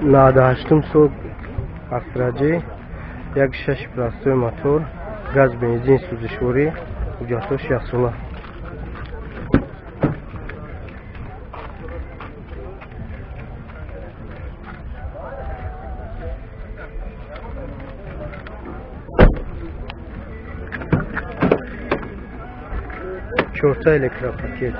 98 сол Астра Ҷ, 1.6 простой мотор, газ, бензин, сӯзишворӣ, ҳуҷҷатҳош яксола. Чорта электропакет.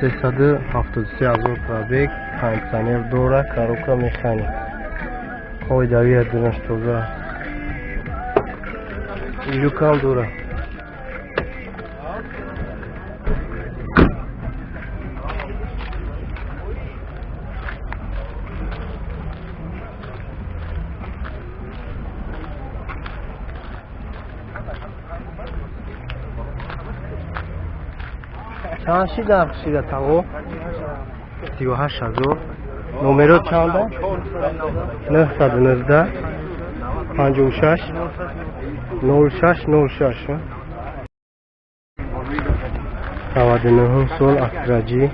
373 000 пробег, кондитсионер дора, коробка механик. Қоидавия дунаш тоза. Люкам дора. Чанд шида шида тағо? 38 000. Номеро чанда? 919 56 06 06. 99 сол Астра Ҷ,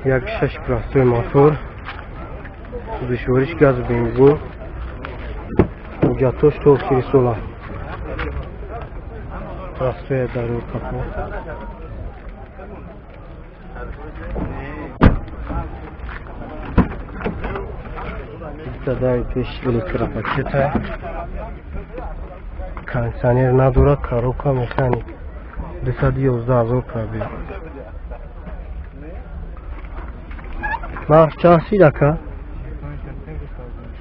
1.6 простой мотор, сӯзишвориш газу бензин, ҳуҷҷатҳош то охири сола. Простой дарур капо. Дари пеш электропакета, кондитсионер надорад, коробка механик. 211 000 пробег. Нарх чанд шид, ака?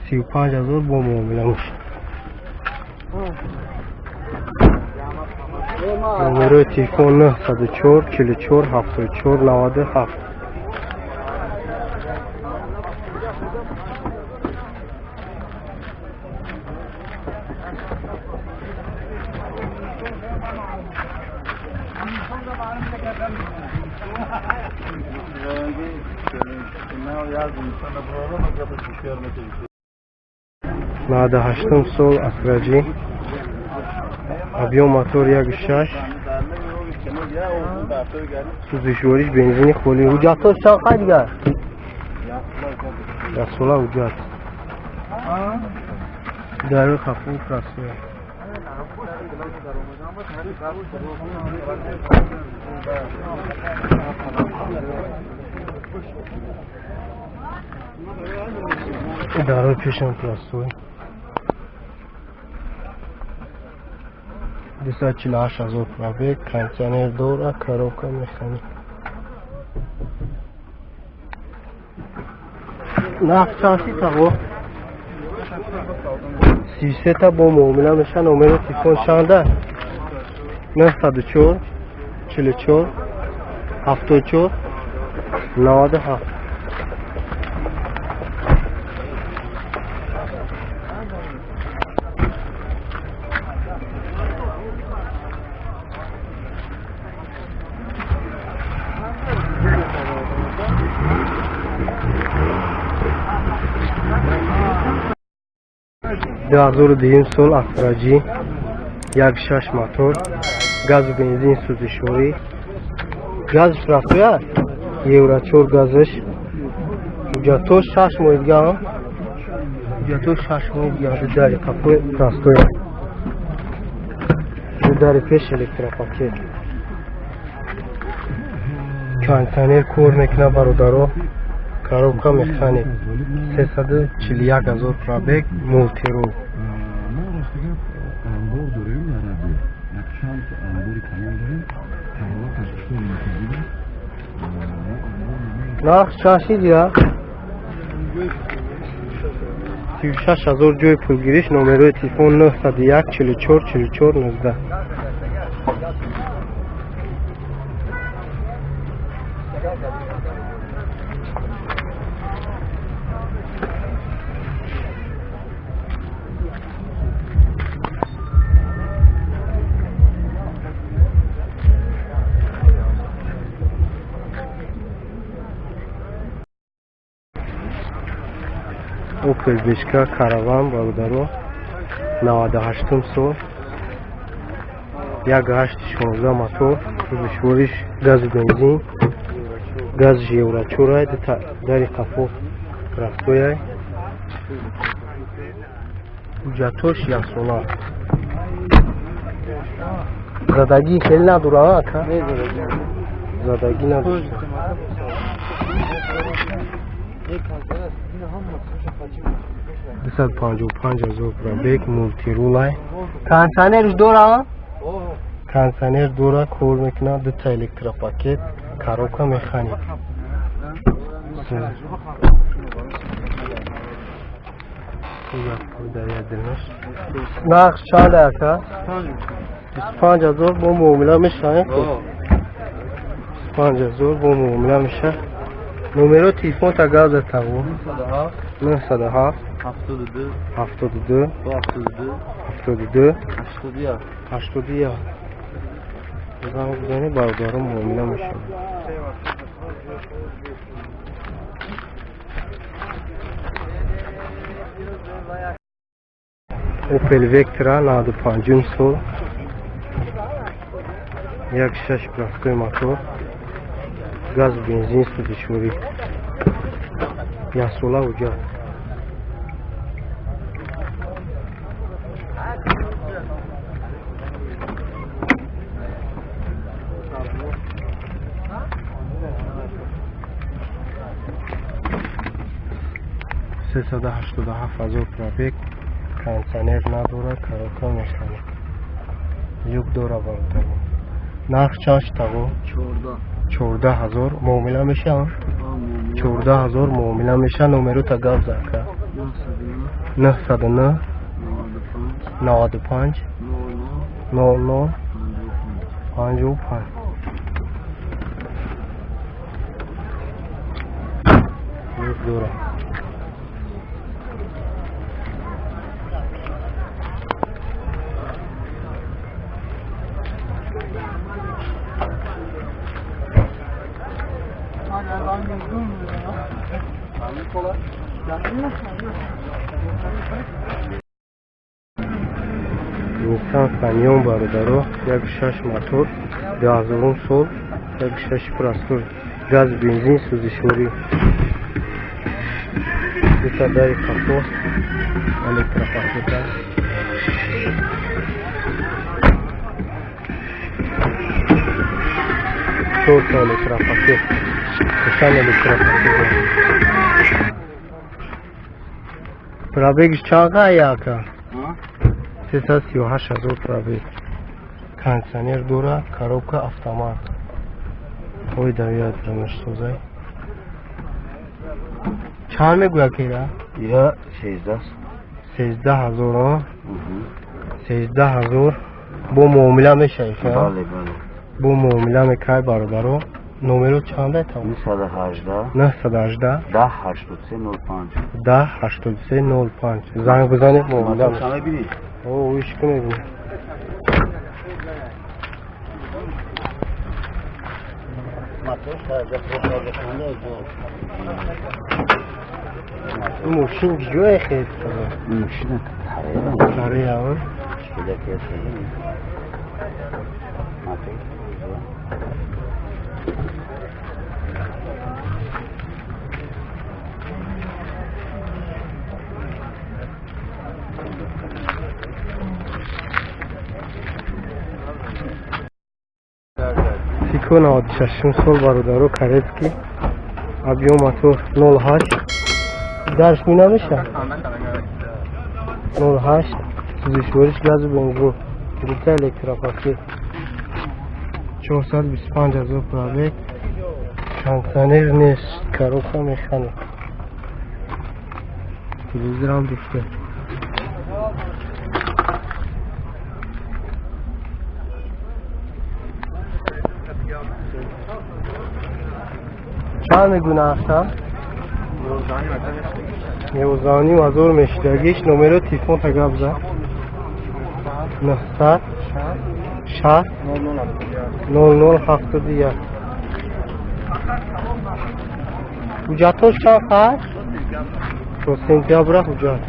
35 000, бо муомила мешавад. Номерои телефон 904 44 74 97. 98-ум сол Астра Ҷ, объём мотор 1.6, сӯзишвориш бензини холӣ. Ҳуҷҷатҳош чанд қай дигар? Яксола ҳуҷҷат. Дари хафу простой. Дарои пешам простой. 248 000 пробег, кондитсионер дора, коробка механик. Нарх чанд шид, тағо? 33-та, бо муомила меша. Номери телефон чанда? 904 44 74 97. 2002 сол Астра Ҷ, 1.6 мотор, газу бензин, сӯзишворӣ, газш рафтоя, евро 4 газш. Ҳуҷҷатҳо 6 моҳи дига, ҳуҷҷатҳо 6 моҳи дига. Дари қафои простой, дари пеш электропакет, кондитсионер кор мекунад, бародаро, коробка механик. 341 000 пробег, мультирул. Анбор дорем дар радио, якчанд анбори калон дорем, ҳарорат аз кишвари мутадил аст. Нарх чанд шид я? 36 000, ҷои пулгириш. Номерои телефон 901 44 44 19. Опел Бешка Караван, бародаро, 98-ум сол. 1.8 16 мотор, сӯзишвориш газу бензин, газш евро чорай, дари қафо простояй. Ҳуҷҷатош яксола. Задагӣ хеле надора, ака? Задагӣ надошта. 255 000 пробег, мультирулай. Кондиционерш дора? Кондиционер дора, кор мекунад, дута электропакет, коробка механик. Нарх чанд, ака? 25 000 бо муомила мешавем? 25 000 бо муомила меша. Номеро телефонта гап затаву. 907 72 72 81. Занг бизанед, бародарон, муомила мешавад. Опел Вектра, 95 сол, 1.6 простой мотор, газ, бензин, сӯзишворӣ, яксола ҳуҷҷат. 387 000 пробег, кондиционер надорад, коробка механик, люк дора, бародарон. Нарх чанд шуд? 14 000 муомила мешавад? 14 000 муомила мешавад. Номерота гап зан, ака. 909 95 00 55. Люк дора. Ниссан Саньон, бародаро, 1.6 мотор, 2000 сол, 1.6 простой, газ, бензин, сӯзишворӣ, дута дари қафо, электропакета. Чорта электропакет, Ниссан электропакет. Пробегш чанд ака? 338 000 пробег. Кондиционер дора, коробка автомат. Ой, давиятрамаш созай. Чанд мегӯяд кира? Ира 13. 13 000? 13 000 бо муомила мешавед? Бале, бале. Бо муомила мекард, бародаро. Номеро чанда там? 918 918 10 83 05. 10 83 05. Занг бизанед, муомила мешавад. Мебинед? О, ишки мебинед. Мотор шарҷа. Мошин ҷое хед? Мошина Корея. Корея. Мотор. Тико, 96 сол, бародаро, корейский объем мотор 0.8, дарш минамеша 0.8, сӯзишвориш газу бензин, дута электропакет, 425 000 пробег, кондиционер нест, коробка механик, телевизорам дошта. Чанд мегӯ нархта? 11 500 мешидагиш. Номеро телефонта гап зад. 960 00 71. Ҳуҷҷатҳош чанд хай? То сентябра ҳуҷҷат.